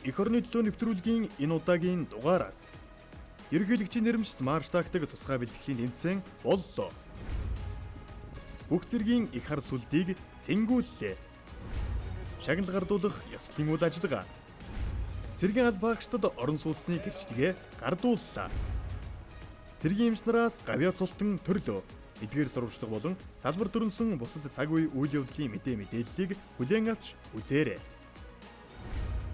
Эх орны төлөө нэвтрүүлгийн энэ удаагийн дугаараас ерөнхийлөгчийн нэрмжит марш тактик тусгай бэлтгэлийн тэмцээн боллоо. Бүх зэргийн их хар сүлдийг цэнгүүллээ. Шагнал гардуулах ёслолын үйл ажиллагаа. Цэргийн албаагчдад орон сууцны гэрчлэгээ гардууллаа. Цэргийн эмч нараас гавьяа цолтон төрлөө. Эдгээр сурвалжлага болон салбар төрөнсөн бусад цаг үе үйл явдлын мэдээ мэдээллийг хүлээн авч үзээрэй.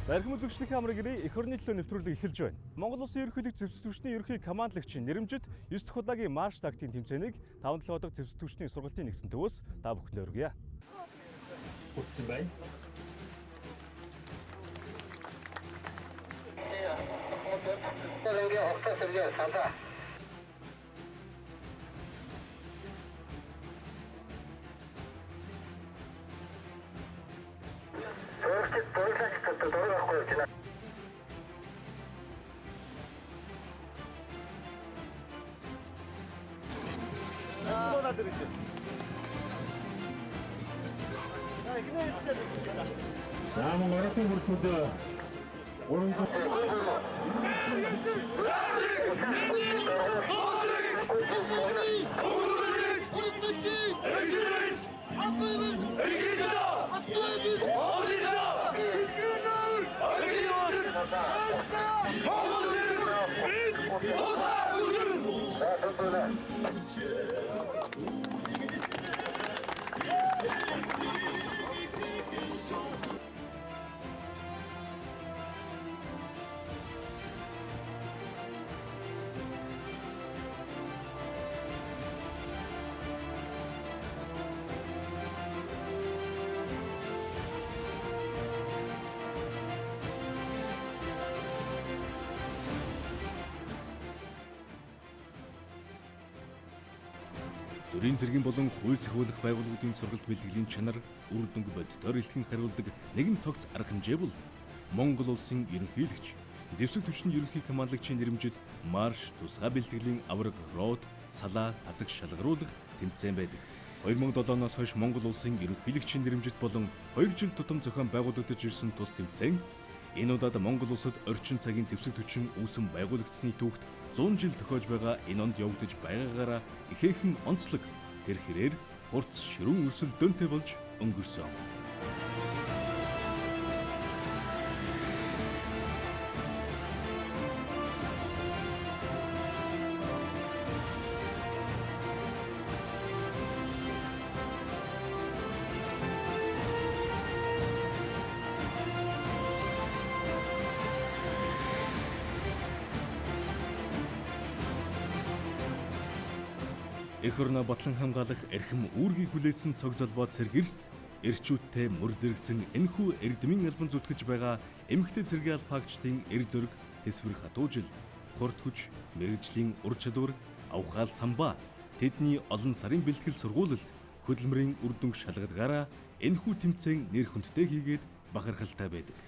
Бархим үзэгчдийн хамрыг ирээ эх орны төлөө нэвтрүүлэг эхэлж байна. Монгол Улсын ерөнхийлөгч зэвсэг түвшний ерөнхий командлагчийн нэрмжит 9 дахь удаагийн марш тактикийн тэмцээнийг 5 7 дахь зэвсэг түвшний сургалтын нэгдсэн төвөөс та бүхэнд өргөе. Хүртсэн байна. За мөн оройтын бүртгүүд 300 Төрийн цэргийн болон хууль сахиулах байгууллагуудын сургалт бэлтгэлийн чанар үр дүнг бодитоор илтгэн хариулдаг нэгэн цогц арга хэмжээ бол Монгол Улсын ерөнхийлөгч, зэвсэг түвшний ерөнхий командлагчийн нэрмжит марш тусгай бэлтгэлийн аварга рот, салаа, тасаг шалгаруулах тэмцээн байдаг. 2007 оноос хойш Монгол Улсын ерөнхийлөгчийн нэрмжит болон 2 жил тутам зохион байгуулагдаж ирсэн тус тэмцээн энэ удаад Монгол улсад орчин цагийн зэвсэг түвшин үүсэн байгуулагдсаны түүхт 100 жил тохиож байгаа энэ онд явагдаж байгаагаараа ихээхэн онцлог тэр хэрээр хурц ширүүн өрсөлдөөнтэй болж өнгөрсөн. Эх орноо батлан хамгаалах эрхэм үүргийг хүлээсэн цог золбоо цэргэрс эрчүүдтэй мөр зэрэгцэн энэхүү эрдмийн албан зүтгэж байгаа эмэгтэй цэргийн албаагчдын эр зөрг тэсвэр хатуужил, хурд хүч, мэргэжлийн ур чадвар, авхаал самбаа тэдний олон сарын бэлтгэл сургуулилт хөдөлмөрийн үр дүнг шалгадгаараа энэхүү тэмцээн нэр хүндтэй хийгээд бахархалтай байдаг.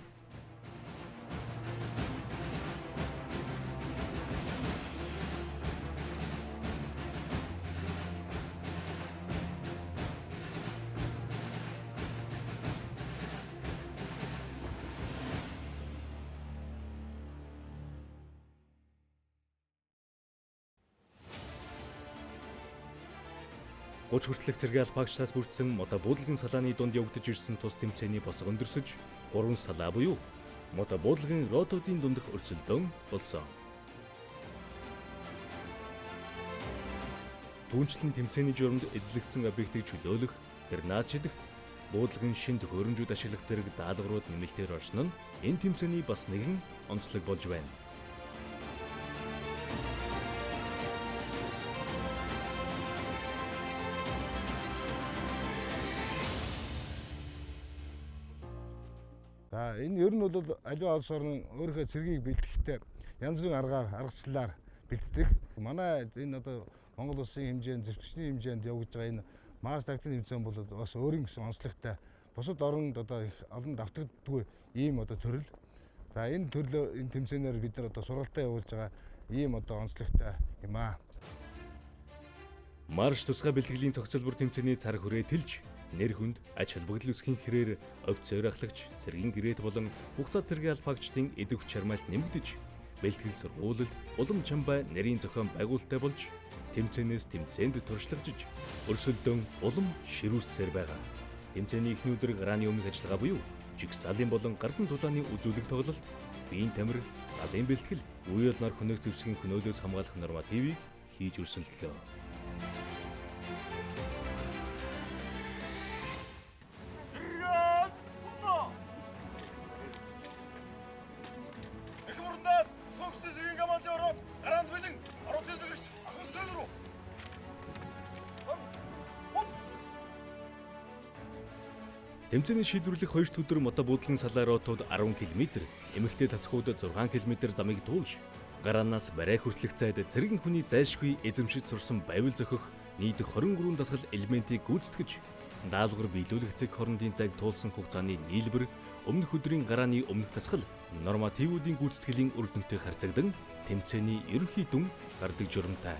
Гуч хүртэлх цэргийн албаагчдаас бүрдсэн мото буудлын салааны дунд явагдаж ирсэн тус тэмцээний босго өндөрсөж 3 салаа буюу мото буудлын ротуудын дундах өрсөлдөөн болсон. Түүнчлэн тэмцээний журамд эзлэгдсэн объектыг чөлөөлөх, гранат шидэх, буудлын шин төхөөрөмжүүд ашиглах зэрэг даалгаврууд нэмэлтээр орсон нь энэ тэмцээний бас нэгэн онцлог болж байна. За энэ ер нь бол аливаа улс орн өөрийнхөө цэргийг бэлтгэхдээ янз бүрийн аргаар аргачлалаар бэлтдэг. Манай энэ одоо Монгол улсын хэмжээнд, зэвсэгчний хэмжээнд явагдаж байгаа энэ марш тактикийн тэмцээн бол бас өөрийн гэсэн онцлогтой. Бусад оронд одоо их олон давтагддаггүй ийм одоо төрөл. За энэ төрлөө энэ тэмцээнээр бид нар одоо сургалтаа явуулж байгаа ийм одоо онцлогтой юм аа. Марш тусгай бэлтгэлийн цогцлбор тэмцээний цар хүрээ тэлж Нэр хүнд ач холбогдол өсөхийн хэрээр офицер ахлагч, цэргийн гэрээт болон хугацаа цэргийн албаагчдын эд хүч чармайлт нэмэгдэж, бэлтгэл сургуулилд улам чамбай нарийн зохион байгуулалттай болж, тэмцээнээс тэмцээнд туршлагажж, өрсөлдөөн улам ширүүссээр байгаа. Тэмцээний эхний өдөр гарааны өмнөх ажиллагаа буюу жигсаалын болон гардан тулааны үзүүлэг тоглолт, биеийн тамир, галын бэлтгэл, үе олноор хөнөөх зэвсгийн хөнөөлөөс хамгаалах нормативыг хийж өрсөлдлөө. Тэмцээний шийдвэрлэх 2 дахь өдөр мотобуудлын салаа ротууд 10 км, эмэгтэй тасхууд 6 км замыг туулж, гараанаас барай хүртэлх зайд цэргийн хүний зайлшгүй эзэмшиж сурсан байвал зохих нийт 23 дасгал элементийг гүйцэтгэж, даалгавар биелүүлэх цэг хоорондын зайг туулсан хугацааны нийлбэр өмнөх өдрийн гарааны өмнөх дасгал нормативуудын гүйцэтгэлийн үр дүнтэй харьцагдан тэмцээний ерөнхий дүн гардаг журамтай.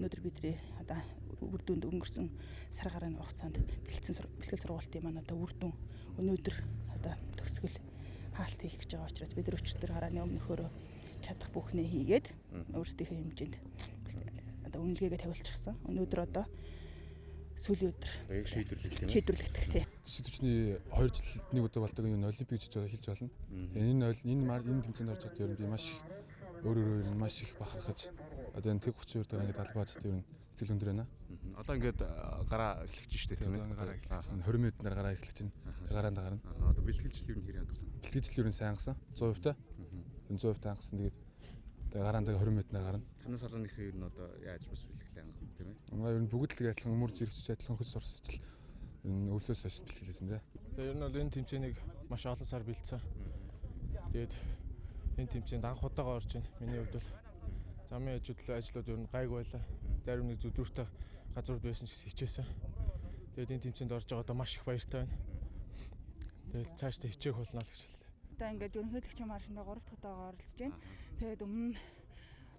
Өнөөдөр бидний одоо үр дүнд өнгөрсөн сар гарааны хугацаанд бэлтгэл сургуултын маань одоо үр дүн өнөөдөр одоо төгсгөл хаалт хийх гэж байгаа учраас бид өчигдөр гарааны өмнөхөөрөө чадах бүхнээ хийгээд өөрсдийнхөө хэмжээнд одоо үнэлгээгээ тавилчихсан. Өнөөдөр одоо сүүлийн өдөр яг шийдвэрлэгдэх юм. Шийдвэрлэгдэх тий. Зэвсэг түвшний 2 жилд нэг удаа болдог энэ олимпик гэж хэлж болно. Энэ энэ тэмцээнд орж байгаад ер нь би маш их өөр ер нь маш их бахархаж одоо энэ тэг 32 дараа ингээд албаажтай ер нь сэтгэл өндөр байна. Одоо ингээд гараа эхлэж штэ тийм ээ. Гараа эхлэж байна. 20 минутаар гараа эхлэж байна. Гараанд гарна. Одоо бэлтгэлжил ер нь хэр хангасан? Бэлтгэлжил ер нь сайн хангасан. 100% та. 100% та хангасан. Тэгээд гараанд 20 минутаар гарна. Танай салааныхын ер нь одоо яаж бас бэлтгэлээ хангах тийм ээ? Манай ер нь бүгд л адилхан мөр зэрэгч адилхан хөлс сурсчил ер нь өвлөөс хойш бэлтгэлээсэн тий. За ер нь бол энэ тэмцээнийг маш олон сар бэлдсэн. Тэгээд энэ тэмцээнд анх удаага орж байна. Миний хувьд бол замын ажлууд ер нь гайгүй байлаа. Зарим нэг зүдвэртэй газрууд байсан ч хичээсэн. Тэгээд энэ тэмцээнд орж байгаадаа маш их баяртай байна. Тэгээд цаашдаа хичээх болно л гэж хэллээ. Одоо ингээд ерөнхийлөгчийн маршинд 3 дахь удаага оролцож байна. Тэгээд өмнө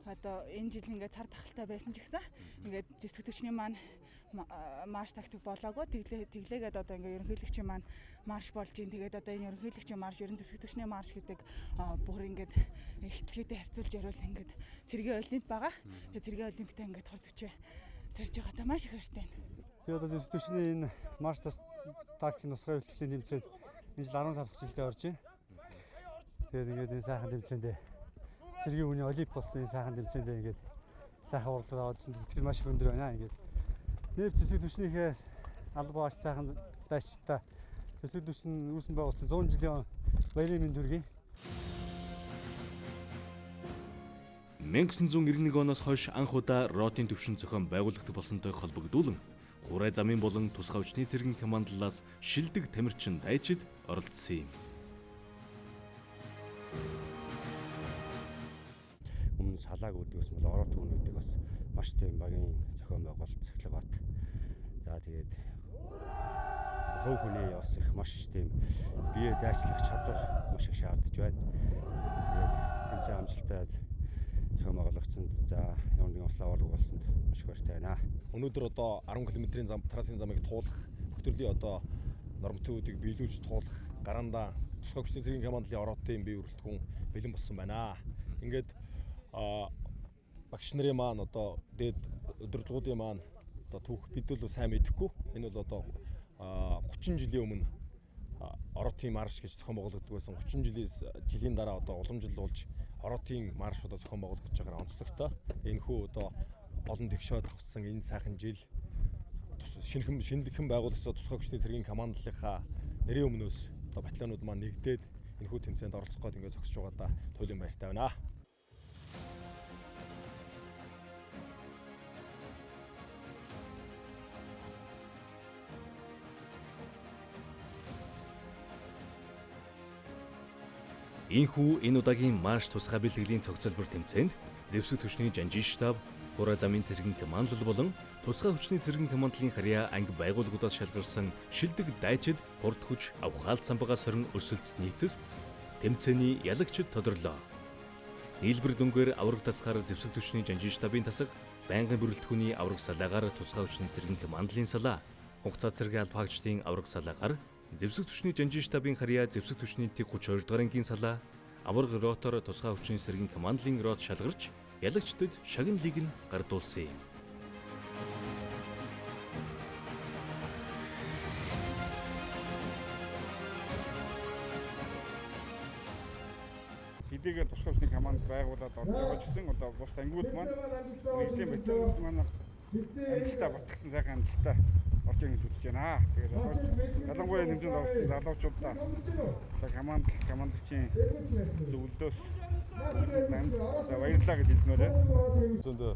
одоо энэ жил ингээд цар тахалтай байсан ч гэсэн ингээд зэвсэг түвшний маань марш тактик болоогүй. Тэглээгээд одоо ингээд ерөнхийлөгчийн маань марш болж ин. Тэгээд одоо энэ ерөнхийлөгчийн марш, ерөн зэвсэг түвшний марш гэдэг бүр ингээд ихтлгээтэй харьцуулж яриул ингээд цэргийн олимп байгаа. Тэгээд цэргийн олимптай ингээд хор төчөө сарж байгаадаа маш их баяртай байна. Би одоо зэвсэг түвшний энэ марш тактикийн тусгай бэлтгэлийн тэмцээнд энэ жил 15 дахь жилдээ орж байна. Тэгээд ингээд энэ сайхан тэмцээндээ цэргийн хүний олимп болсон энэ сайхан тэмцээндээ ингээд сайхан урлал аваад сэтгэл маш их өндөр байна. Ингээд нэр зэвсэг түвшнийхээ албаа аш сайхан дайчтай зэвсэг түвшин үүсэн байгуулсан 100 жилийн баярын мэнд хүргэе. 1991 оноос хойш анх удаа ротын түвшин зохион байгуулагдах болсонтой холбогдуулан хурай замын болон тусгай хүчний цэргийн командлалаас шилдэг тамирчин дайчид оролцсон юм. Өмнө салааг үүдгээс бол орот хүмүүдийг бас маш тийм багийн зохион байгуулалт цахилгаат. За тэгээд хувь хүний бас их маш тийм бие дайчлах чадвар маш их шаардж байна. Тэгээд тэмцээн амжилттай зохион байгуулагдсанд за ямар нэгэн ослоо аварга болсонд маш их баяртай байна. Өнөөдөр одоо 10 км-ийн зам трассын замыг туулах, бүх төрлийн одоо нормативуудыг биелүүлж туулах гараандаа тусгай хүчний цэргийн командлын ороотын бие бүрэлдэхүүн бэлэн болсон байна. Ингээд багш нарын маань одоо дээд удирдлагуудын маань одоо түүх бид бол сайн мэдэхгүй. Энэ бол одоо 30 жилийн өмнө оротын марш гэж зохион байгуулагддаг байсан. 30 жилийн дараа одоо уламжлал болж оротын марш одоо зохион байгуулагдаж байгаагаар онцлогтой. Энэхүү одоо олон тэгшээ давхцсан энэ сайхан жил шинэлхэн байгуулагдсан тусгай хүчний цэргийн командлынхаа нэрийн өмнөөс одоо батальонууд маань нэгдээд энэхүү тэмцээнд оролцох гээд ингээд зогсож байгаадаа туйлын баяртай байна. Ийхүү энэ удаагийн марш тусгай бэлтгэлийн цогцлбор тэмцээнд зэвсэг түвшний жанжин штаб, Хураа замын цэргийн командлал болон тусгай хүчний цэргийн командлын харьяа анги байгууллагуудаас шалгарсан шилдэг дайчид хурд хүч авхаалт самбагаас сорин өрсөлдсөний эцэст тэмцээний ялагчид тодорлоо. Нийлбэр дүнгээр авраг тасгаар зэвсэг түвшний жанжин штабын тасаг, байнгын бүрэлдэхүүний авраг салаагаар тусгай хүчний цэргийн командлын салаа, хугацаа цэргийн албаагчдын авраг салаагаар зэвсэг түвшний жанжин штабын харьяа зэвсэг түвшний тэг 32 дугаар ангийн салаа, авраг ротоор тусгай хүчний цэргийн командлын рот шалгарч ялагчдад шагналыг нь гардуулсан юм. Хэдийгээр тусгай хүчний команд байгуулад орж байгаа ч гэсэн одоо бус ангиуд маань мэргэжлийн батальон маань амжилтаа батгсан, сайхан амжилтаа орж ирэх гэж үзэж байна. Тэгээд ялангуяа нэмжинд орсон залуучуудаа одоо командлагчийн зөвлөлдөөс баярлалаа гэж хэлмээр байна. Зөндөө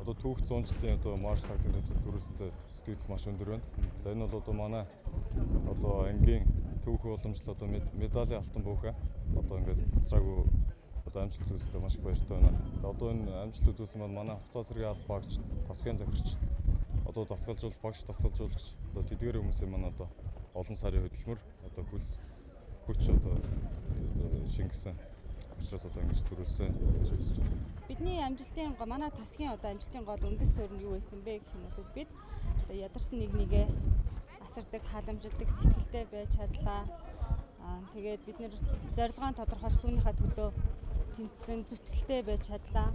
одоо түүх 100 жилийн одоо марш тактикийн төвд төрөлсөндөө сэтгэл маш өндөр байна. За энэ бол одоо манай одоо ангийн түүх уламжлал одоо медалийн алтан бөөхэ одоо ингээд тасраагүй одоо амжилт үзүүлсэндээ маш их баяртай байна. За одоо энэ амжилт үзүүлсэн маань манай хугацаа цэргийн албаагч, тасгийн захирч, одоо дасгалжуул багш, дасгалжуулагч одоо тэдгээр хүмүүсийн маань одоо олон сарын хөдөлмөр одоо хөлс хүч одоо шингэсэн учраас одоо ингэж төрүүлсэн гэж үзэж байна. Бидний амжилтын манай тасгийн одоо амжилтын гол үндэс суурь нь юу байсан бэ гэх юм бол бид одоо ядарсан нэг нэгэ асардаг, халамжилдаг сэтгэлтэй байж чадлаа. Тэгээд бид нэр зорилгоо тодорхойлж түүнийхээ төлөө тэмцсэн зүтгэлтэй байж чадлаа.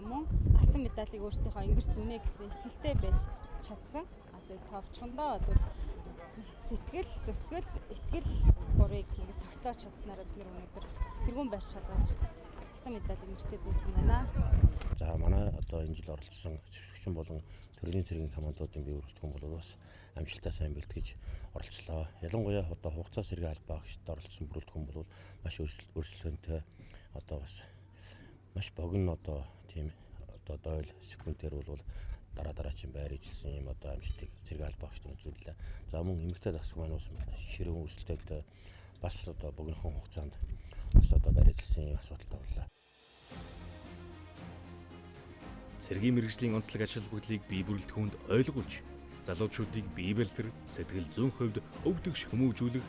Мөн алтан медалийг өөрсдийнхөө ингэр зүүнэ гэсэн итгэлтэй байж чадсан. Тэгээд товчхондоо бол сэтгэл, зүтгэл, итгэл гурыг ингэ зохицлооч чадсанаараа бид нэр өнөөдөр тэргүүн байр шалгаж алтан медалийг нэртэй зүүсэн байна. За манай одоо энэ жил оролцсон зэвсэгчин болон төрлийн цэргийн командуудын бие бүрэлдэхүүн бол бас амжилтаа сайн бэлтгэж оролцлоо. Ялангуяа одоо хугацаа сэргийн албаагчид оролцсон бүрэлдэхүүн бол маш өрсөлдөөнтэй одоо бас маш богино одоо тийм одоо дойл секундээр бол дараа дараачин байр ижилсэн юм одоо амжилтыг цэргийн албаагчид үзүүллээ. За мөн эмэгтэй засаг маань бас ширүүн өрсөлдөөнтэй бас одоо богинохон хугацаанд бас одоо байр ижилсэн юм асуудалтай боллоо. Цэргийн мэргэжлийн онцлог ач холбогдлыг бие бүрэлдэхүүнд ойлгуулж, залуучуудыг бие бэлдэр, сэтгэл зүйн хувьд өвдөгш хүмүүжүүлэх,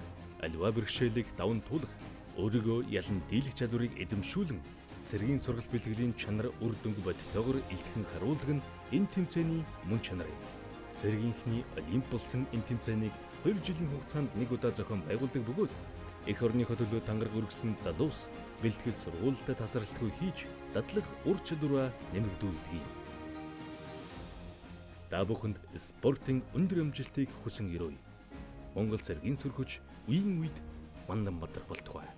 аливаа бэрхшээлийг даван туулах, өөрийгөө ялан дийлэх чадварыг эзэмшүүлэн цэргийн сургалт бэлтгэлийн чанар үр дүнг бодтойгоор илтгэн харуулдаг нь энэ тэмцээний мөн чанар юм. Цэргийнхний олимп болсон энэ тэмцээнийг 2 жилийн хугацаанд нэг удаа зохион байгуулдаг бөгөөд эх орныхоо төлөө тангараг өргөсөн залуус бэлтгэл сургуультай тасралтгүй хийж дадлах ур чадвараа нэмэгдүүлдэг юм. Та бүхэнд спортын өндөр амжилтыг хүсэн өрөөе. Монгол цэргийн сүрхүч үеийн үед мандан бадрах болтугай.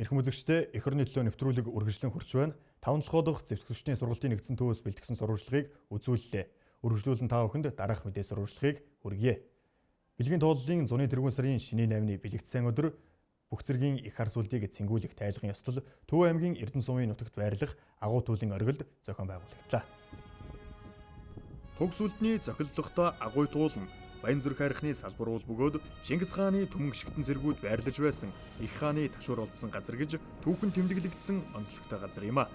Эрхэм үзэгчдээ, эх орны төлөө нэвтрүүлэг үргэлжлэн хүрч байна. 5 дахь зэвсэгчдийн сургалтын нэгдсэн төвөөс бэлтгэсэн сурвалжлагыг үзүүллээ. Үргэлжлүүлэн та бүхэнд дараах мэдээ сурвалжлагыг хүргье. Бэлгийн тууллын зуны тэргүүн сарын шинийн 8-ны бэлэгдсэн өдөр бүх зэргийн их хар сүлдийг цэнгүүлэх тайлгын ёслол Төв аймгийн Эрдэнэ сумын нутагт байрлах агуу туйлын оргилд зохион байгуулагдлаа. Туг сүлдний зохилдлоготой агуу туулна Баян зүрх хайрхны салбар уул бөгөөд Чингис хааны түмэн гишгтэн зэргүүд байрлаж байсан их хааны ташуур олдсон газар гэж түүхэн тэмдэглэгдсэн онцлогтой газар юм а.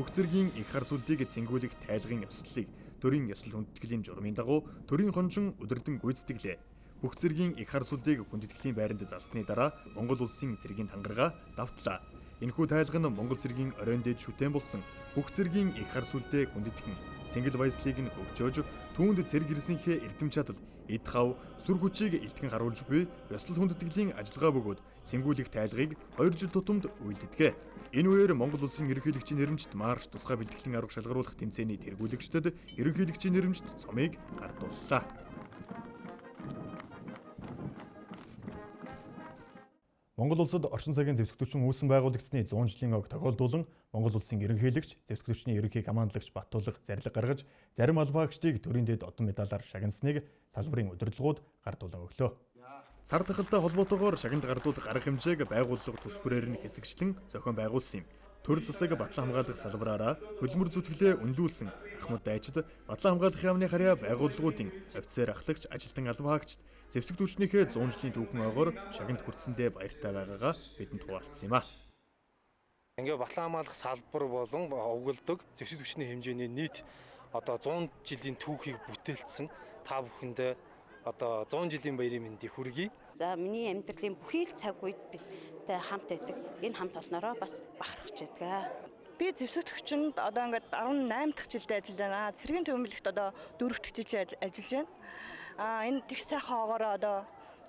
Бүх зэргийн их хар сүлдийг цэнгүүлэх тайлгын ёслолыг төрийн ёслол хүндэтгэлийн журмын дагуу төрийн хонжин удирдан гүйцэтгэлээ. Бүх зэргийн их хар сүлдийг хүндэтгэлийн байранд залсны дараа Монгол улсын цэргийн тангараа давтлаа. Энэхүү тайлга нь Монгол цэргийн оройн дээд шүтэн болсон бүх зэргийн их хар сүлдээ хүндэтгэн Цэнгэл баяслыг нь хөгжөөж, түүнд цэрэг ирсэнхээ эрдэм чадал, эд хав, сүр хүчийг илтгэн харуулж буй ёслол хүндэтгэлийн ажиллагаа бөгөөд цэнгүүлэх тайлгыг 2 жил тутамд үйлддэг. Энэ үеэр Монгол улсын ерөнхийлөгчийн нэрэмжит марш тусгай бэлтгэлийн арга шалгаруулах тэмцээний тэргүүлэгчдэд ерөнхийлөгчийн нэрэмжит цомыг гардууллаа. Монгол улсад орчин цагийн зэвсэг түвшин үүсэн байгуулагдсны 100 жилийн ог тохиолдуулан Монгол улсын ерөнхийлөгч, зэвсэг түвшний ерөнхий командлагч Баттулга зарлиг гаргаж, зарим албаагчдыг төрийн дэд одон медалаар шагнасныг салбарын удирдлагууд гардуулан өглөө. Сар тахалтай холбоотойгоор шагналд гардуулах арга хэмжээг байгууллага тус бүрээр нь хэсэгчлэн зохион байгуулсан юм. Төр засаг батлан хамгаалах салбараараа хөдөлмөр зүтгэлээ үнэлүүлсэн Ахмад дайчид батлан хамгаалах яамны харьяа байгууллагуудын офицер ахлагч, ажилтан албаагчид зэвсэг түвшнийхээ 100 жилийн түүхэн огоор шагналд хүртсэндээ баяртай байгаагаа бидэнд хуваалцсан юм а. Ингээ батлан хамгаалах салбар болон угалдаг зэвсэг түвшний хэмжээний нийт одоо 100 жилийн түүхийг бүтээлцсэн та бүхэндээ одоо 100 жилийн баярын мэндийг хүргэе. За миний амьдралын бүхий л цаг үед бидтэй хамт байдаг. Энэ хамт олноороо бас бахархаж байдаг. Би зэвсэг төвчөнд одоо ингээд 18 дахь жилдээ ажиллаж байна. Цэргийн төвөмлөгт одоо 4 дахь жил ажиллаж байна. Энэ тэгш сайхан огоороо одоо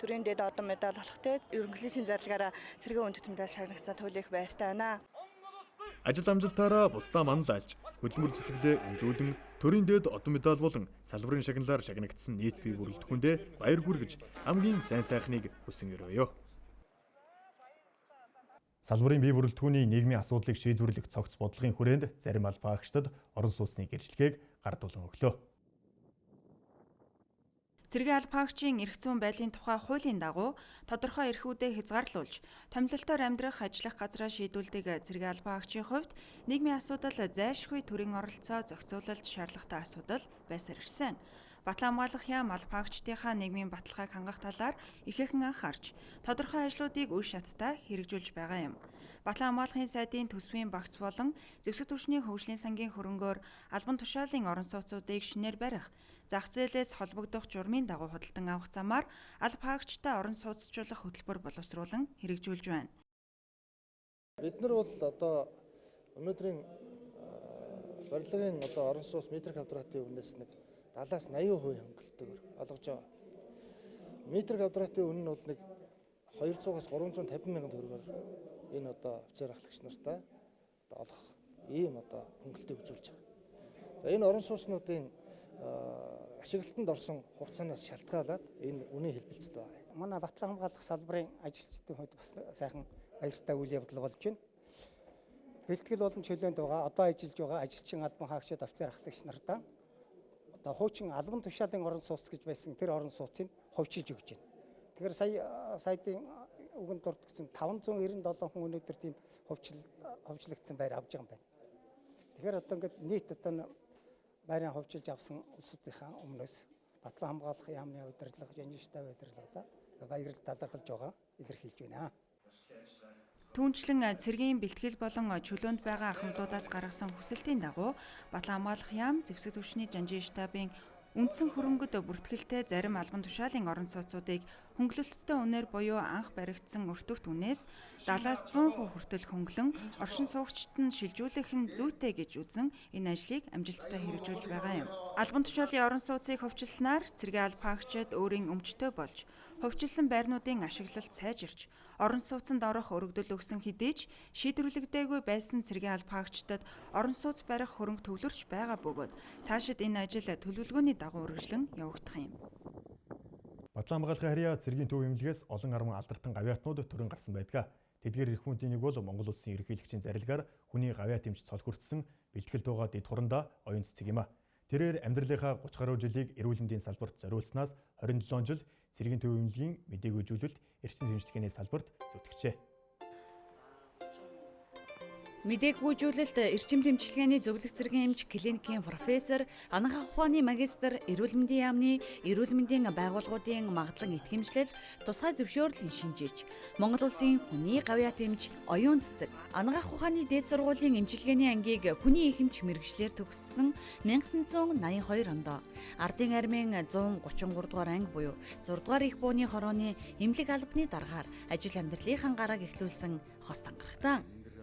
төрийн дэд одон медаль олох те ерөнхийлөгчийн зарлагаараа цэргийн үндэт медаль шагнагдсан туйлын их баяртай байна. Ажил амжилтаараа бусдаа манал айлж, хөдөлмөр зүтгэлээ үнэлүүлэн төрийн дэд одон медаль болон салбарын шагналаар шагнагдсан нийт бие бүрэлдэхүүндээ баяр хүргэж хамгийн сайн сайхныг хүсэн өрөөё. Салбарын бие бүрэлдэхүүний нийгмийн асуудлыг шийдвэрлэх цогц бодлогын хүрээнд зарим албаагчдад орон сууцны гэрчлэгийг гардуулан өглөө. Цэргийн албаагчийн эрх зүйн байдлын тухай хуулийн дагуу тодорхой эрхүүдээ хязгаарлуулж, томилолтоор амьдрах, ажиллах газраа шийдүүлдэг цэргийн албаагчийн хувьд нийгмийн асуудал зайлшгүй төрийн оролцоо зохицуулалт шаардлагатай асуудал байсаар ирсэн. Батлан хамгаалах яам албаагчдынхаа нийгмийн баталгааг хангах талаар ихээхэн анхаарч, тодорхой ажлуудыг үе шаттай хэрэгжүүлж байгаа юм. Батлан хамгаалахын сайдын төсвийн багц болон зэвсэг түвшний хөгжлийн сангийн хөрөнгөөр албан тушаалын орон сууцуудыг шинээр барих, зах зээлээс холбогдох журмын дагуу худалдан авах замаар алба хаагчтай орон сууцчлах хөтөлбөр боловсруулан хэрэгжүүлж байна. Бид нар бол одоо өнөөдрийн барилгын одоо орон сууц метр квадратын үнээс нэг 70-аас 80% хөнгөлөлтөөр олгож байгаа. Метр квадратын үнэ нь бол нэг 200-аас 350 мянган төгрөгөөр энэ одоо офицер ахлагч нартай одоо олох ийм одоо хөнгөлөлтийг үзүүлж байгаа. За энэ орон сууцнуудын ашиглалтанд орсон хугацаанаас шалтгаалаад энэ үнийн хэлбэлцэл байгаа. Манай батлан хамгаалах салбарын ажилчдын хувьд бас сайхан баяртай үйл явдал болж байна. Бэлтгэл болон чөлөөнд байгаа одоо ажиллаж байгаа ажилчин албан хаагчид офицер ахлагч нартаа одоо хуучин албан тушаалын орон сууц гэж байсан тэр орон сууцыг хувьчилж өгч байна. Тэгэхээр сая сайдын үгэнд дурдгдсан 597 хүн өнөөдөр тийм хувьчлагдсан байр авч байгаа юм байна. Тэгэхээр одоо ингээд нийт одоо байрын хувьчилж авсан улсуудынхаа өмнөөс батлан хамгаалах яамны удирдлага, жанжин штаб удирдлагада баярлал талархалж байгаа илэрхийлж байна. Түүнчлэн цэргийн бэлтгэл болон чөлөөнд байгаа ахмадуудаас гаргасан хүсэлтийн дагуу батлан хамгаалах яам зэвсэг түвшний жанжин штабын үндсэн хөрөнгөд бүртгэлтэй зарим албан тушаалын орон сууцуудыг хөнгөлөлттэй үнээр буюу анх баригдсан өртөгт үнээс 70-аас 100% хүртэл хөнгөлөн оршин суугчид нь шилжүүлэх нь зүйтэй гэж үзэн энэ ажлыг амжилттай хэрэгжүүлж байгаа юм. Албан тушаалын орон сууцыг хувьчилснаар цэргийн албаагчид өөрийн өмчтэй болж хувьчилсан байрнуудын ашиглалт сайжирч орон сууцанд орох өргөдөл өгсөн хэдий ч шийдвэрлэгдээгүй байсан цэргийн албаагчдад орон сууц барих хөрөнгө төвлөрч байгаа бөгөөд цаашид энэ ажил төлөвлөгөөний дагуу үргэлжлэн явагдах юм. Батлан хамгаалахын харьяа цэргийн төв эмнэлгээс олон арван алдартан гавьяатнууд төрөн гарсан байдаг. Тэдгээр эрх хүндийн нэг бол Монгол улсын ерөнхийлөгчийн зарилгаар хүний гавьяат эмч цол хүртсэн бэлтгэл дууга дэд хурандаа оюун цэцэг юм а. Тэрээр амьдралынхаа 30 гаруй жилийг эрүүл мэндийн салбарт зориулснаас 27 жил цэргийн төв эмнэлгийн мдэггүйжүүлэлт эрчим хэмжлэгээний салбарт зүтгэжээ. Мдэггүйжүүлэлт эрчим тэмцэлгээний зөвлөх цэргийн эмч клиникийн профессор, анагаах ухааны магистр, эрүүл мэндийн яамны эрүүл мэндийн байгууллагуудын магадлан итгэмжлэл, тусгай зөвшөөрлийн шинжээч, Монгол улсын хүний гавьяат эмч, оюун цэцэг, анагаах ухааны дээд сургуулийн эмчилгээний ангийг хүний их эмч мэргэжлээр төгссөн 1982 онд Ардын армийн 133 дугаар анги буюу 6 дугаар их бууны хорооны эмнэлэг албаны даргаар ажил амьдралынхаа гарааг эхлүүлсэн хос тангарагтай.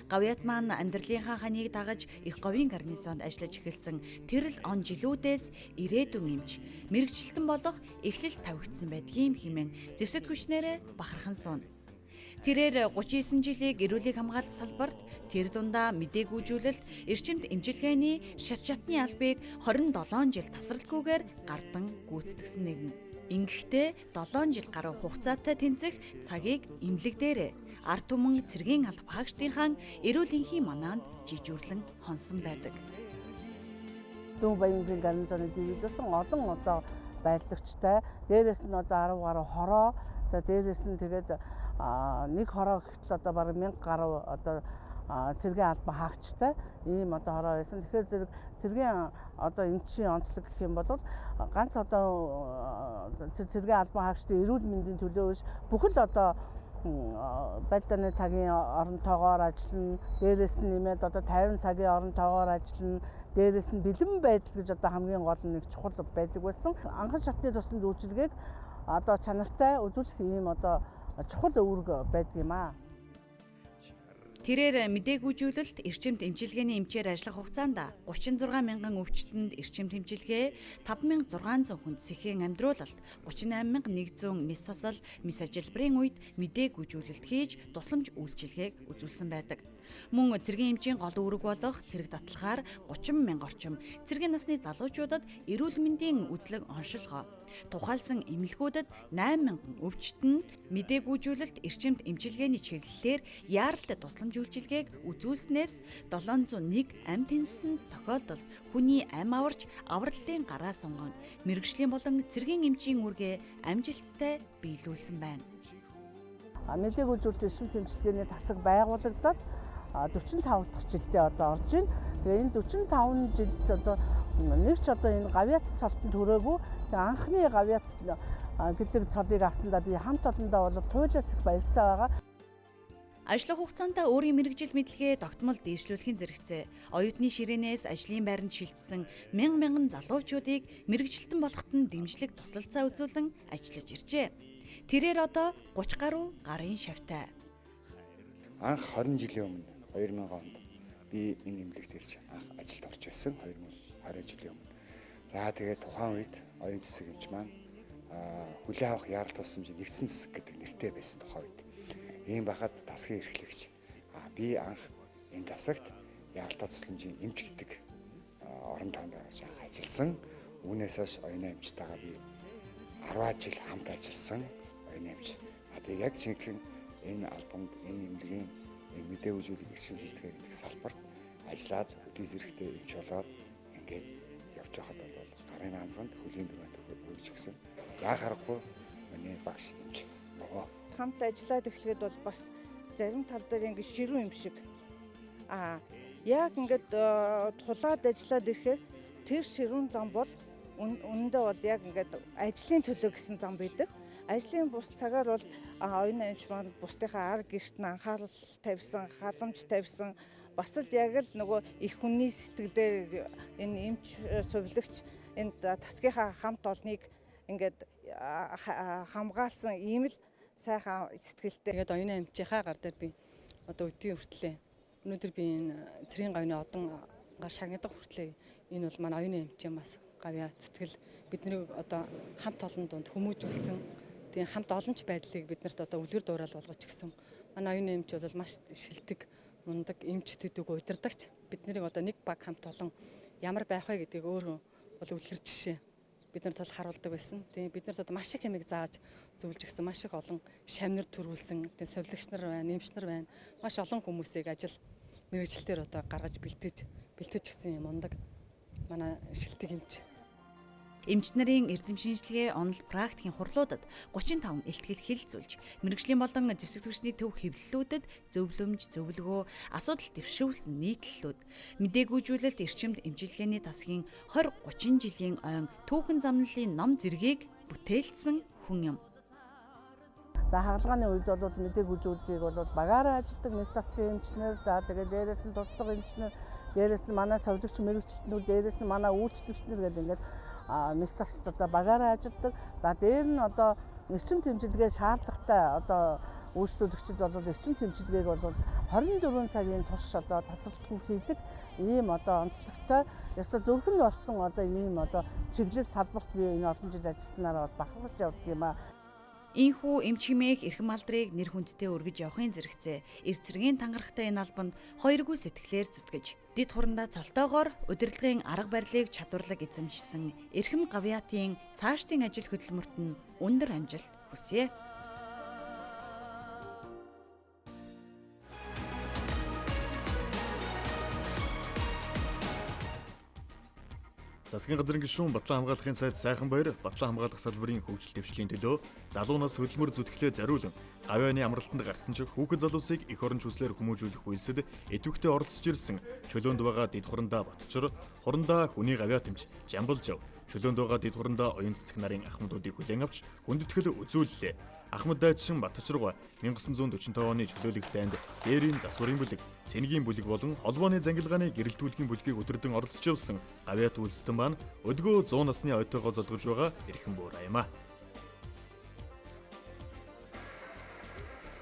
Гавьяат маань амьдралынхаа ханыг дагаж их говийн гарнизонд ажиллаж эхэлсэн тэрл он жилүүдээс ирээдүйн эмч, мэргэжилтэн болох эхлэл тавигдсан байдгийм хэмээн зэвсэг хүчнээрээ бахархан сууна. Тэрээр 39 жилийг эрүүлийг хамгаалах салбарт тэр дундаа мдэггүйжүүлэлт, эрчимт эмчилгээний шат шатны албыг 27 жил тасралтгүйгээр гардан гүйцэтгэсэн нэгэн. Ингэхдээ 7 жил гаруй хугацаатай тэнцэх цагийг эмнэлэг дээрээ ард түмэн цэргийн алба хаагчдынхаа эрүүл энхийн манаанд жижүүрлэн хонсон байдаг. Дүүн Баянгийн гарнизоны дивидсэн олон одоо байлдагчтай, дээрээс нь одоо 10 гаруй хороо, за дээрээс нь тэгээд нэг хороо гэхтэл одоо бараг 1000 гаруй одоо цэргийн алба хаагчтай ийм одоо хороо байсан. Тэгэхээр зэрэг цэргийн одоо эмчийн онцлог гэх юм бол ганц одоо цэргийн албан хаагчдын эрүүл мэндийн төлөө биш бүхэл одоо байлдааны цагийн оронтойгоор ажиллана, дээрээс нь нэмээд одоо 50 цагийн оронтойгоор ажиллана, дээрээс нь бэлэн байдал гэж одоо хамгийн гол нэг чухал байдаг байсан. Анхан шатны тусламж үйлчилгээг одоо чанартай үзүүлэх ийм одоо чухал үүрэг байдаг юм аа. Тэрээр мдэггүйжүүлэлт эрчимт эмчилгээний эмчээр ажиллах хугацаанд 36 мянган өвчтөнд эрчимт эмчилгээ, 5600 хүнд сэхэн амьдруулалт, 38100 мэс сасал, мэс ажилбрын үед мдэггүйжүүлэлт хийж тусламж үйлчилгээг үзүүлсэн байдаг. Мөн цэргийн эмчийн гол үүрэг болох цэрэг датлахаар 30 мянга орчим цэргийн насны залуучуудад эрүүл мэндийн үзлэг оншилгоо, тухайлсан эмнэлгүүдэд 8 мянган өвчтөнд мдэггүйжүүлэлт эрчимт эмчилгээний чиглэлээр яаралтай тусламж үйлчилгээг үзүүлснээс 701 амь тэнсэн тохиолдолд хүний амь аварч авраллын гараа сунган мэргэжлийн болон цэргийн эмчийн үүргээ амжилттай биелүүлсэн байна. Мдэггүйжүүлэлт эрчимт эмчилгээний тасаг байгуулагдаад 45 дахь жилдээ одоо орж байна. Тэгээ энэ 45 жилд одоо нэг ч одоо энэ гавьяат цолтон төрөөгүй. Тэгээ анхны гавьяат гэдэг цолыг авсандаа би хамт олондоо бол туйлаас их баяртай байгаа. Ажиллах хугацаанд өөрийн мэргэжил мэдлэгээ тогтмол дээшлүүлэхийн зэрэгцээ оюутны ширээнээс ажлын байранд шилжсэн мянган мянган залуучуудыг мэргэжилтэн болоход нь дэмжлэг туслалцаа үзүүлэн ажиллаж иржээ. Тэрээр одоо 30 гаруй гарын шавтай. Анх 20 жилийн өмнө 2000 онд би энэ эмнэлэгт ирж анх ажилд орж байсан 20 жилийн өмнө. За тэгээд тухайн үед оюун цэцэг эмч маань хүлээн авах яарал тусламжийн нэгдсэн цэцэг гэдэг нэртэй байсан тухайн үед. Ийм байхад тасгийн эрхлэгч би анх энэ тасагт яаралтай тусламжийн эмч гэдэг орон тоонд орж анх ажилласан. Үүнээс хойш оюун эмчтэйгээ би 10 жил хамт ажилласан оюун эмч. Тэгээд яг жинхэнэ энэ албанд энэ эмнэлгийн мэдээ үзүүлэх эрчим шийтгэе гэдэг салбарт ажиллаад өдий зэрэгтэй эмч болоод ингээд явж байхад бол гарын ганцанд хөлийн дөрөнд хөргөж өгсөн. Яа харахгүй миний багш эмч нөгөө. Хамт ажиллаад эхлэхэд бол бас зарим тал дээр ингээд ширүүн юм шиг. Яг ингээд тулаад ажиллаад ирэхээр тэр ширүүн зам бол үнэндээ бол яг ингээд ажлын төлөө гэсэн зам байдаг. Ажлын бус цагаар бол оюун эмч маань бусдынхаа ар гэрт нь анхаарал тавьсан, халамж тавьсан. Бас л яг л нөгөө их хүний сэтгэлээр энэ эмч сувилагч энэ тасгийнхаа хамт олныг ингээд хамгаалсан ийм л сайхан сэтгэлтэй. Тэгээд оюун эмчийнхаа гар дээр би одоо өдийн хүртлээ. Өнөөдөр би энэ цэргийн гавны одон гар шагнадах хүртлээ. Энэ бол манай оюун эмчийн бас гавьяа зүтгэл бидний одоо хамт олон дунд хүмүүжүүлсэн. Тэгээ хамт олонч байдлыг биднэрт одоо үлгэр дуурайл болгож өгсөн. Манай оюун эмч бол маш шилдэг, мундаг эмч төдөг удирдагч. Бид нарыг одоо нэг баг хамт олон ямар байх вэ гэдгийг өөрөө бол үлгэр жишээ бид нарт бол харуулдаг байсан. Тэгээ бид нарт одоо маш их юмыг зааж зөвлөж өгсөн, маш их олон шавнар төрүүлсэн, тэгээ совилогч нар байна, эмч нар байна. Маш олон хүмүүсийг ажил мэргэжилтээр одоо гаргаж бэлтгэж өгсөн юм мундаг манай шилдэг эмч. Эмч нарын эрдэм шинжилгээ, онол практикийн хурлуудад 35 илтгэл хэлэлцүүлж, мэргэжлийн болон зэвсэг түвшний төв хэвлэлүүдэд зөвлөмж, зөвлөгөө, асуудал дэвшүүлсэн нийтлэлүүд, мдэггүйжүүлэлт эрчимт эмчилгээний тасгийн 20 30 жилийн ойн түүхэн замналын ном зэргийг бүтээлцсэн хүн юм. За хагалгааны үед бол мдэггүйжүүлэлтийг бол багаараа ажилладаг мэс засгийн эмчнэр, за тэгээд дээрээс нь туслах эмчнэр, дээрээс нь манай совилогч мэргэжилтнүүд, дээрээс нь манай үйлчлэгч нар гэдэг ингээд мэс засалт одоо багаараа ажилладаг. За дээр нь одоо эрчим тэмцэлгээ шаардлагатай одоо Үйлчлүүлэгчид бол эрчим тэмцэлгээг бол 24 цагийн турш одоо тасралтгүй хийдэг ийм одоо онцлогтой ёстой зүрхэн болсон одоо ийм одоо чиглэл салбарт би энэ олон жил ажилласнараа бол бахархаж явдаг юм аа. Ийхүү эмч хэмээх эрхэм алдрыг нэр хүндтэй өргөж явахын зэрэгцээ эрт цэргийн тангарахтай энэ албанд хоёргүй сэтгэлээр зүтгэж дэд хурандаа цолтоогоор удирдлагын арга барилыг чадварлаг эзэмшсэн эрхэм гавьяатын цаашдын ажил хөдөлмөрт нь өндөр амжилт хүсье. Засгийн газрын гишүүн Батлан хамгаалахын сайд Сайхан Баяр Батлан хамгаалах салбарын хөгжил дэвшлийн төлөө залуу нас хөдөлмөр зүтгэлээ зориулан гавьяаны амралтанд гарсан ч хүүхэд залуусыг эх орон хүслээр хүмүүжүүлэх үйлсэд идэвхтэй оролцож ирсэн чөлөөнд байгаа дэд хурандаа Батчор, хурандаа хүний гавьяат эмч Жамбалжав, чөлөөнд байгаа дэд хурандаа оюун цэцэг нарын ахмадуудыг хүлээн авч хүндэтгэл үзүүллээ. Ахмад дайчин Батчиргой 1945 оны чөлөөлөх дайнд дээрийн засварын бүлэг, цэнгийн бүлэг болон холбооны зангилгааны гэрэлтүүлгийн бүлгийг өдөрдөн оролцож явсан гавьяат үйлсдэн маань өдгөө 100 насны ойтойгоо золгож байгаа эрхэм буурай юм а.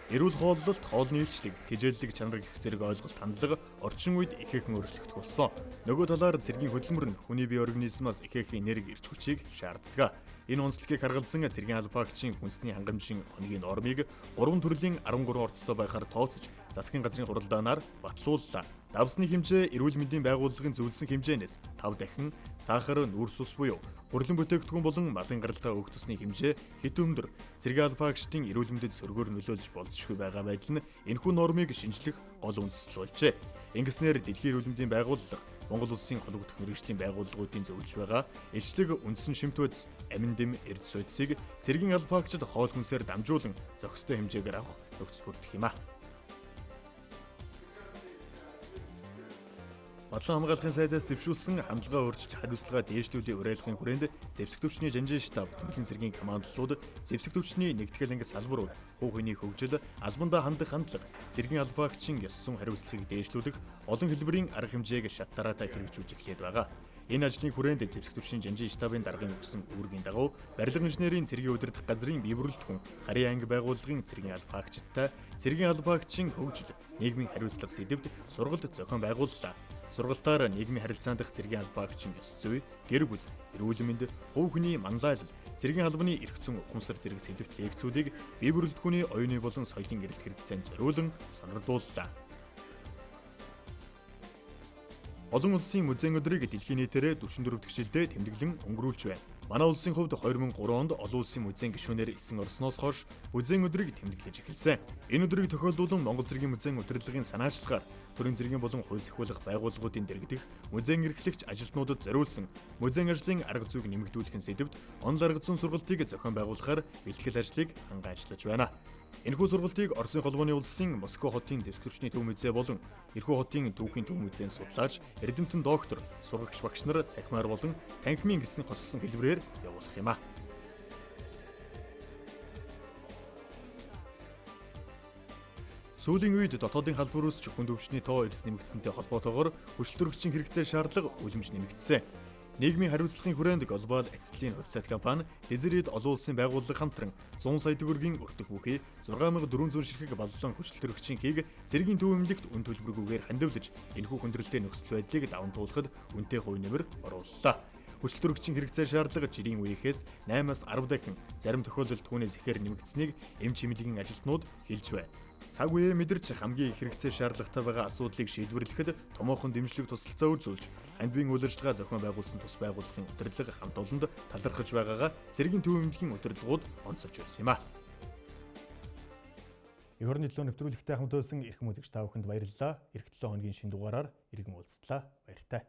Эрүүл хооллолт, хоолны илчлэг, тэжээллэг чанар гэх зэрэг ойлголт хандлага орчин үед ихээхэн өөрчлөгдөх болсон. Нөгөө талаар цэргийн хөдөлмөр нь хүний бие организмаас ихээхэн энерги эрч хүчийг шаарддаг. Энэ онцлогийг харгалзан цэргийн албаагчийн хүнсний хангамжийн хоногийн нормыг 3 төрлийн 13 орцтой байхаар тооцож засгийн газрын хуралдаанаар батлууллаа. Давсны хэмжээ эрүүл мэндийн байгууллагын зөвлөсөн хэмжээнээс 5 дахин, сахар, нүүрс ус буюу хурлын бүтээгдэхүүн болон малын гаралтай өөх тусны хэмжээ хэт өндөр. Цэргийн албаагчдын эрүүл мэндэд сөргөөр нөлөөлж болзошгүй байгаа байдал нь энэхүү нормыг шинжлэх гол үндэслэл болжээ. Ингэснээр дэлхийн эрүүл мэндийн байгууллага Монгол улсын холбогдох мэргэжлийн байгууллагуудын зөвлөж байгаа илчлэг үндсэн шимт бодис, амин дэм, эрдэс бодисыг цэргийн албаагчид хоол хүнсээр дамжуулан зохистой хэмжээгээр авах нөхцөл бүрдэх юм а. Батлан хамгаалахын сайдаас дэвшүүлсэн хандлагаа өөрчилж хариуцлагаа дээшлүүлэх уриалгын хүрээнд зэвсэг төвчний жанжин штаб, төрлийн цэргийн командлууд, зэвсэг төвчний нэгтгэл анги салбарууд, хувь хүний хөгжил, албандаа хандах хандлага, цэргийн албаагчийн ёс зүйн хариуцлагыг дээшлүүлэх олон хэлбэрийн арга хэмжээг шат дараатай хэрэгжүүлж эхлээд байгаа. Энэ ажлын хүрээнд зэвсэг төвчний жанжин штабын даргын өгсөн үүргийн дагуу барилга инженерийн цэргийн удирдах газрын бие бүрэлдэхүүн, харын анги байгууллагын цэргийн албаагчтай цэргийн албаагчийн хөгжил, нийгмийн хариуцлага сэдэвт сургалт зохион байгууллаа. Сургалтаар нийгмийн харилцаан дахь цэргийн албаагчийн ёс зүй, гэр бүл, эрүүл мэнд, хувь хүний манлайлал, цэргийн албаны эрх зүйн ухамсар зэрэг сэдэвт лекцүүдийг бие бүрэлдэхүүний оюуны болон соёлын гэрэлт хэрэгцээнд зориулан сонирдууллаа. Олон улсын музейн өдрийг дэлхийн нийтээрээ 44 дахь жилдээ тэмдэглэн өнгөрүүлж байна. Манай улсын хувьд 2003 онд олон улсын музейн гишүүнээр элсэн орсноос хойш музейн өдрийг тэмдэглэж эхэлсэн. Энэ өдрийг тохиолдуулан Монгол цэргийн музейн удирдлагын санаачлагаар төрийн цэргийн болон хууль сахиулах байгууллагуудын дэргэдэх музейн эрхлэгч ажилтнуудад зориулсан музейн ажлын арга зүйг нэмэгдүүлэхин сэдэвт онол арга зүйн сургалтыг зохион байгуулахаар бэлтгэл ажлыг ханган ажиллаж байна. Энэхүү сургалтыг Оросын холбооны улсын Москва хотын зэвсэг төвчний төв музей болон Эрхүү хотын түүхийн төв музейн судлаач, эрдэмтэн доктор, сургагч багш нар цахимаар болон танхимын гэсэн хоссон хэлбэрээр явуулах юм а. Сүүлийн үед дотоодын халдвар үүсч хүн төвчний тоо эрс нэмэгдсэнтэй холбоотойгоор хүчлэлтөрөгчийн хэрэгцээ шаардлага үлэмж нэмэгдсэн. Нийгмийн хариуцлагын хүрээнд Глобал Ацетилийн хувьцаат компани Дезерид олон улсын байгууллага хамтран 100 сая төгрөгийн өртөг бүхий 6400 ширхэг баллон хүчлэлтөрөгчийн хийг цэргийн төв эмнэлэгт үн төлбөргүйгээр хандивлаж энэхүү хүндрэлтэй нөхцөл байдлыг даван туулахад үнэтэй хувь нэмэр орууллаа. Хүчлэлтөрөгчийн хэрэгцээ шаардлага жирийн үеийнхээс 8-аас 10 дахин зарим тохиолдолд түүнээс ихээр нэмэгдсэнийг эмч эмнэлгийн ажилтнууд хэлж байна. Цаг үеэ мэдэрч хамгийн их хэрэгцээ шаардлагатай байгаа асуудлыг шийдвэрлэхэд томоохон дэмжлэг тусалцаа үзүүлж амьд биеийн үйл ажиллагаа зохион байгуулсан тус байгууллагын удирдлага хамт олонд талархаж байгаагаа цэргийн төв эмнэлгийн удирдлагууд онцолж байсан юм а. Эх орны төлөө нэвтрүүлэгтэй хамт байсан эрхэм үзэгч та бүхэнд баярлалаа. Ирэх 7 хоногийн шинэ дугаараар иргэн уулзтлаа. Баяртай.